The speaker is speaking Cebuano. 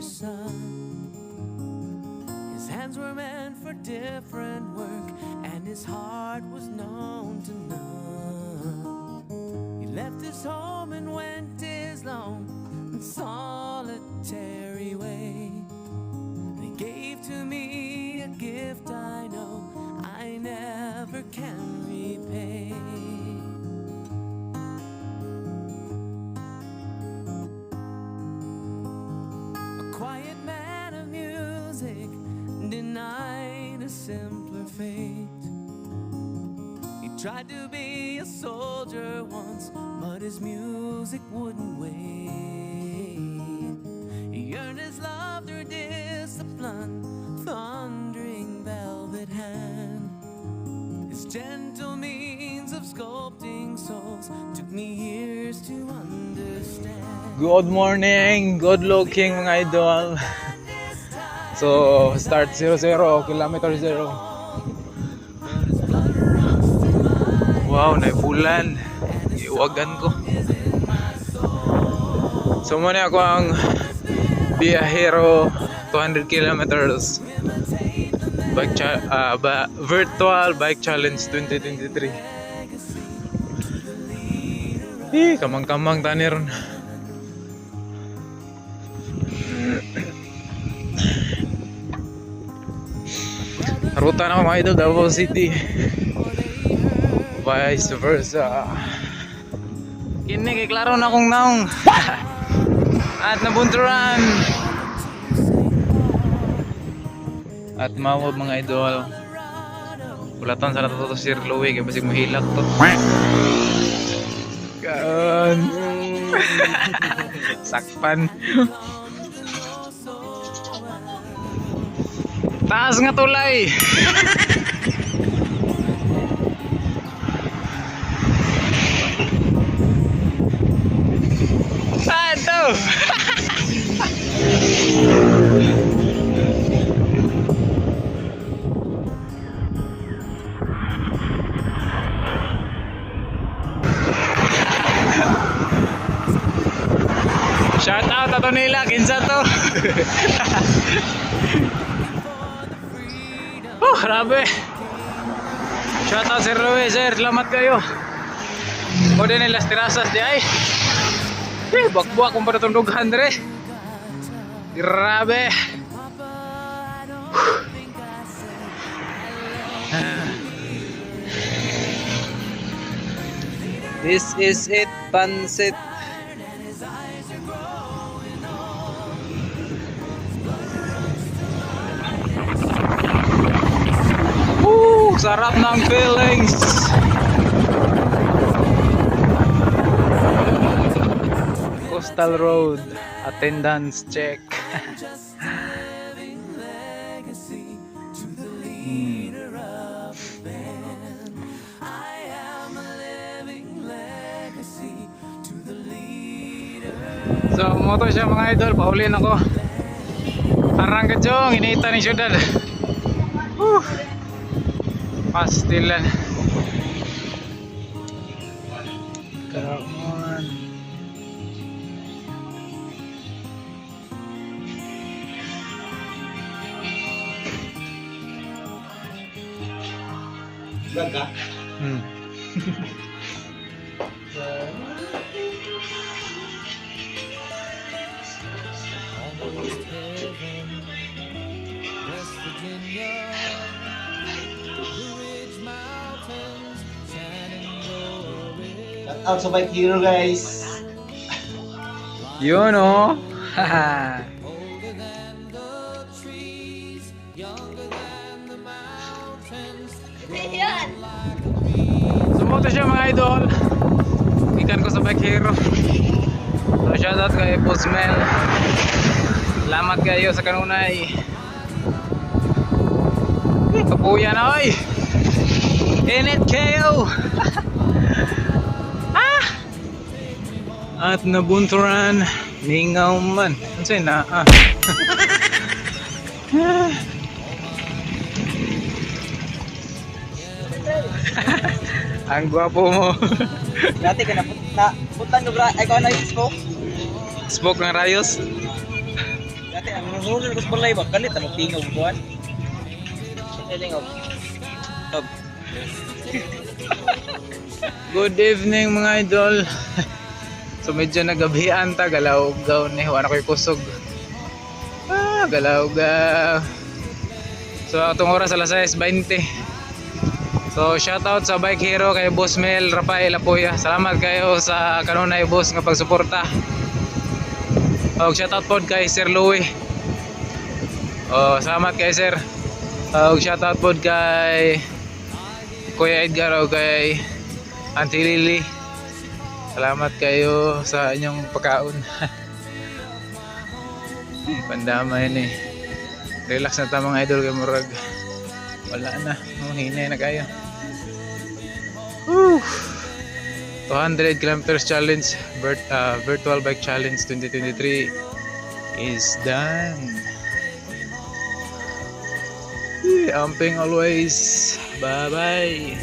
Son. His hands were meant for different work, and his heart was known to none. He left his home and went his lone and solitary way. And he gave to me a gift I know I never can repay. A quiet man of music denied a simpler fate. He tried to be a soldier once, but his music wouldn't wait. He earned his love through discipline, thundering velvet hand. His gentle means of sculpting souls took me years to understand. Good morning, good looking, mga idol. So, start 00, kilometer 0. Wow, naibulan. Iwagan ko. So, muna ako ang biyahero 200 kilometers bike virtual bike challenge 2023. Eh, kamang-kamang tani ron. Ruta na ako, mga idol, Davao City. Vice versa. Kini kay klaro na akong naong. At nabunturan. At mawag, mga idol. Ulatan sa nato to Sir Louie kay basig mahilak to. Kaan. Sakpan. Taas nga tulay. Ato. Shout out ato nila, kinsa to? Oh, grabe. Shout out, Sir Louie, sir. Salamat kayo. O din las terasas di ay. Eh, bakbuak kung para tundughan dire. Grabe. This is it, pansit. Woo, sarap ng feelings. Coastal Road, attendance check. Just living legacy to the leader of the band. I am a living legacy to the leader. So, moto siya, mga idol, paulin ako. Arang kajong, iniita ni syudad. Woo. Pastilan. Come on. Vlog ka? Hmm. Almost heaven, West Virginia, Blue Ridge Mountains, Shenandoah River. Shout out sa Bike Hero, guys. Yun oh. Older than the trees, younger than the mountains. Yan! Sumoto siya, mga idol. Ikan ko sa Bike Hero. So shoutout kay Boss Mel. Salamat kayo sa kanunay. Eh, kapuya na oy. Init kayo. Ah! At nabunturan, mingaw man. Ano na ah? Ang gwapo mo. Dati ka na na putan ko ay ko na yung smoke. Smoke ng rayos. Dati Ang nunod ko sa balay ba kalit ang tingog kuan. Tingog. Tog. Good evening, mga idol. So medyo nagabihan ta, galaw-gaw ni wala ko'y kusog. Ah, galaw-gaw. So atong oras alas 6:20. So shoutout sa Bike Hero, kay Boss Mel Rafael Apoya. Salamat kayo sa kanunay, boss, nga pagsuporta. Og shoutout pod kay Sir Louie. Oh, salamat kay Sir. Og shoutout pod kay Kuya Edgar o kay Auntie Lily. Salamat kayo sa inyong pagkaon. Pandama yun eh. Relax na ta, mga idol, kay murag wala na. Oh, hinay na kayo. Woo! 200 kilometers challenge, virtual bike challenge 2023 is done. Yeah, amping always. Bye bye.